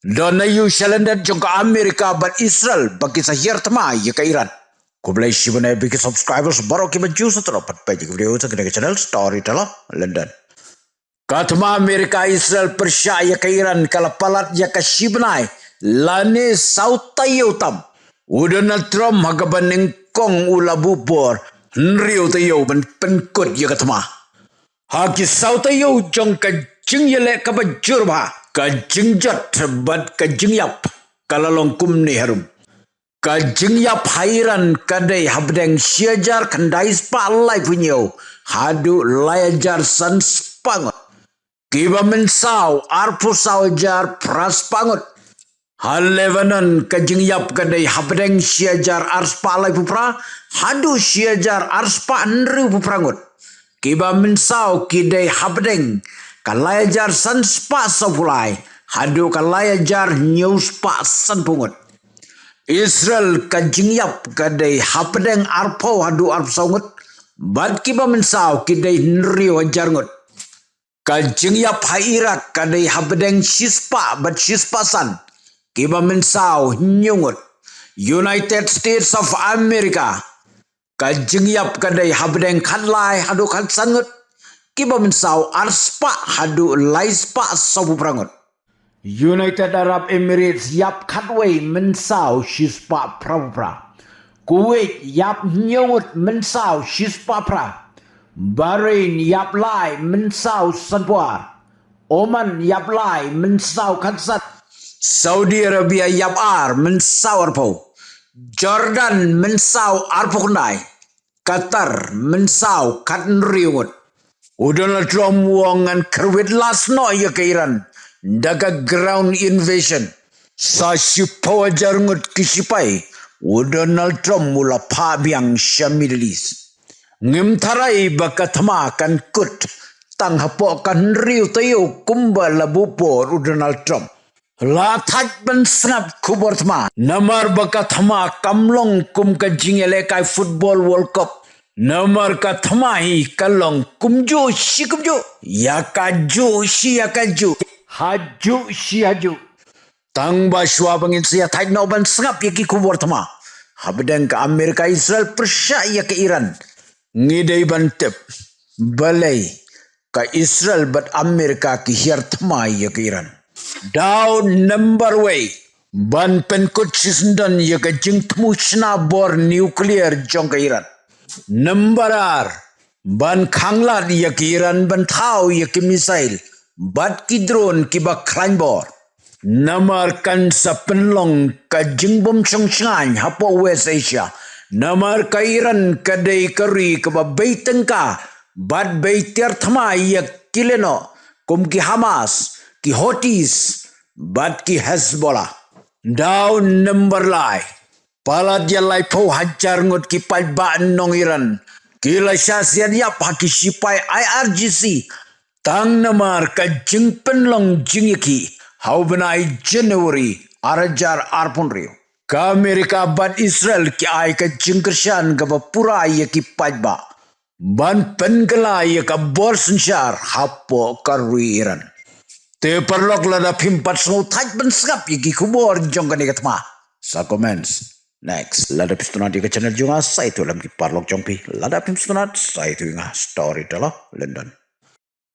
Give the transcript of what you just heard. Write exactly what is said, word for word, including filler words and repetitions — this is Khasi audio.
Don na ïu sha lyndet jong ka Amerika bad Israel ba ki sa hiar thma ïa ka Iran. Khublei shibun ïa phi ki subscribers baroh kiba ju sa tyrwa pat peit ïa ka video jong kane ka channel Storyteller London. Ka thma Amerika Israel pyrshah ïa ka Iran ka la palat ïa ka shi bnai lane saw taïew tam. U Donald Trump ha kaba nyngkong u la buh por hynriew taïew ban pynkut ïa ka thma. Ha ki saw taïew jong ka jingïaleh kaba jur bha, ka jingjot bad ka jingïap ka la long kumne harum. Ka jingïap ha Iran ka dei hapdeng shi hajar khyndai spah laiphew hynñiew haduh lai hajar san spah ngut. Kiba mynsaw arphew saw hajar phra spah ngut. Ha Lebanon ka jingïap ka dei hapdeng shi hajar ar spah laiphew phra haduh shi hajar ar spah hynriewphew phra ngut. Kiba mynsaw ki dei hapdeng ka lai hajar san spah sawphew lai haduh ka lai hajar hynñiew spah sanphew ngut. Israel ka jingïap ka dei hapdeng arphew haduh arphew saw ngut. Bad kiba mynsaw ki dei hynriew hajar ngut. Ka jingïap ha Iraq ka dei hapdeng shi spah bad shi spah san. Kiba mynsaw hynñiew ngut. United States of America ka jingïap ka dei hapdeng khatlai haduh khatsan ngut. Kiba mynsaw ar spah haduh lai spah sawphew phra ngut. United Arab Emirates ïap khatwei mynsaw shi spah phraphew phra. Kuwait ïap hynñiew ngut mynsaw shi spah phra. Bahrain ïap lai mynsaw sanphew ar. Oman ïap lai mynsaw khatsan. Saudi Arabia ïap ar mynsaw arphew. Jordan mynsaw arphew khyndai. Qatar mynsaw khathynriew ngut. U Donald Trump u ong ngan kyrwit las noh ïa ka Iran da ka ground invasion. Sa shiphew hajar ngut ki shipai u Donald Trump u la phah biang sha Middle East. Ngim tharai ba ka thma kan kut tang hapoh ka hynriew taïew kumba la buh por u Donald Trump. La thait ban sngap khubor thma namar ba ka thma kam long kum ka jingïalehkai Football World Cup. Namar ka thma hi ka long kumjuh shi kumjuh, ïa kajuh shi ïa kajuh, hajuh shi hajuh. Tang ba shuwa ba ngin sa ïa thait noh ban sngap ïa ki khubor thma hapdeng ka Amerika Israel pyrshah ïa ka Iran, ngi dei ban tip balei ka Israel bad Amerika ki hiar thma ïa ka Iran. Daw number wei ban pynkut shisyndon ïa ka jingthmu shna bor nuclear jong ka Iran. Number ar ban khanglad ïa ka Iran ban thaw ïa ki missile bad ki drone kiba khlaiñ bor. Namar kan sa pynlong ka jingbym shong shngaiñ hapoh West Asia. Namar ka Iran ka dei ka ri kaba bei tyngka bad bei tiar thma ïa ki lehnoh kum ki Hamas, ki Houthis bad ki Hezbollah. Daw number lai. Palat ïa laiphew hajar ngut ki paidbah nong Iran ki la shah siat ïap ha ki shipai I R G C tang namar ka jingpynlong jingïakhih ha u bnai January ar hajar arphew hynriew. Ka Amerika bad Israel ki ai ka jingkyrshan kaba pura ïa ki paidbah ban pynkylla ïa ka bor synshar hapoh ka ri Iran. Te paralok, lada phim pat sngew thait ban sngap ïa ki khubor jong kane ka thma, sa comments. Next, lada phi sngewtynnat ïa ka channel jong nga, sa ïathuh lem ki paralok jong phi. Lada phim sngewtynnat, sa ïathuh ïa nga, Storyteller London.